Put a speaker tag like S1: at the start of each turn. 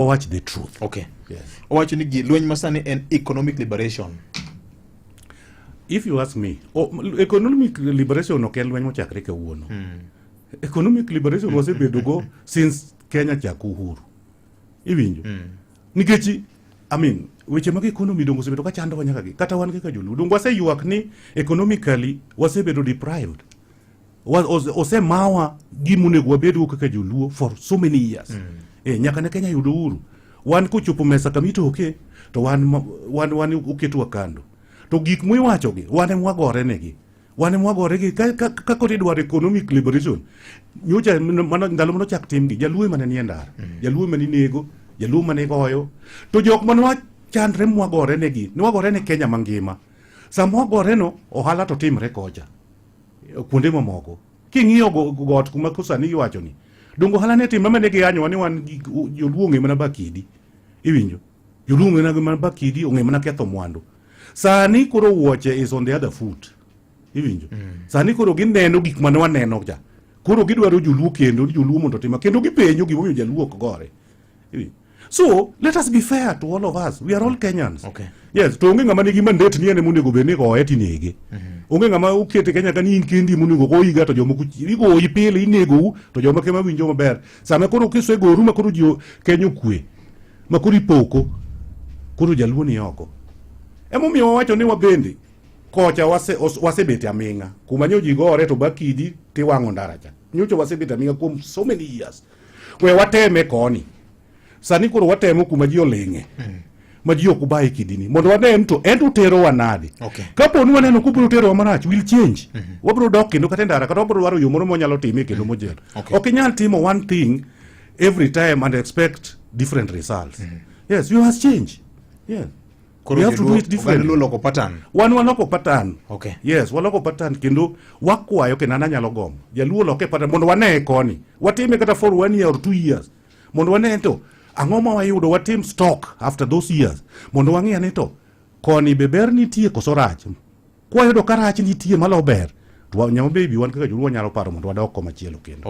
S1: Wawach the truth.
S2: Yes. Owacho ni lweny masani en economic liberation.
S1: If you ask me, oh, economic liberation ok en lweny mochakre kawuono. Economic liberation wasebedo go since Kenya chak uhuru, iwinjo? Nikech, I mean, weche mag economy dongo osebedo ka chandowa nyaka gi kata wan kaka joluo. Dongo waseywak ni economically wasebedo deprived. Osemawa gima onego wabedgo kaka joluo for so many years. Nyaka ne Kenya yud uhuru, wan kochopo mesa kama itoke to wan oketwa kando. To gik miwachogi, wan ema wagore negi, wan ema wagore gi ka koro idwaro economic liberation. Nyocha mano ndalo manochak timgi, jaluo ema ne nie ndara, jaluo ema ninego, jaluo mane goyo. To jok mane wachandre mwagore negi, ne wagore ne Kenya mangima. Sama wagore no, ohala to timre kocha kuonde mamoko. King'iyo got kuma ko sani iwacho ni dongo ohala ne timre mane giyanyowa ni wan joluo ong'e mana bakidi, iwinjo? Joluo ong'e mana bakidi, ong'e mana ketho mwandu. Sani koro wuoche is on the other foot, iwinjo? Sani koro gineno gik mane waneno cha, koro gidwaro joluo kendo ni joluo mondo otima kendo. Gipenjo gimomiyo jaluo ok gore, iwinjo? So let us be fair to all of us. We are all Kenyans. Yes, to onge ng'ama nigi mandate ni en ema onego bed ni goye tinege. Onge ng'ama okete Kenya ka ni in kendi ema onego goyiga to jomoko igoyi pile, inegou to jomoko ema winjo maber. Sama koro kisegoru ma koro ji Kenya okwe ma koro ipoko, koro jaluo ni oko. Emomiyo wawacho ni wabende kocha wasebet aming'a kuma nyo ji gore to bakidi tiwang'o ndara cha. Nyocha wasebet aming'a kuom so many years. We wateme koni. Sani koro watemo kuma ji oling'e ma ji ok baye kidini mondo wane ni to en to terowa nade. Kapo ni waneno kobiro terowa marach, will change, wabiro dok kendo kata e ndara, kata wabiro dwaro yo moro mwanyalo time kendo mojelo. Ok inyal timo one thing every time and expect different results. Yes, you must change. Yes.
S2: Koro
S1: We have to do it differently.
S2: Oganda Luo loko pattern.
S1: Wan waloko pattern. Yes, waloko pattern kendo wakwayo kendo an anyalo gombo jaluo loke pattern mondo wane koni watime kata for one year or 2 years mondo wane to ang'o ma wayudo. Watim stock after those years mondo wang'i ane to koni be ber nitie koso rach. Kwayudo ka rach nitie malo ber to nyama baby wan kaka joluo wanyalo paro mondo wadok komachielo kendo.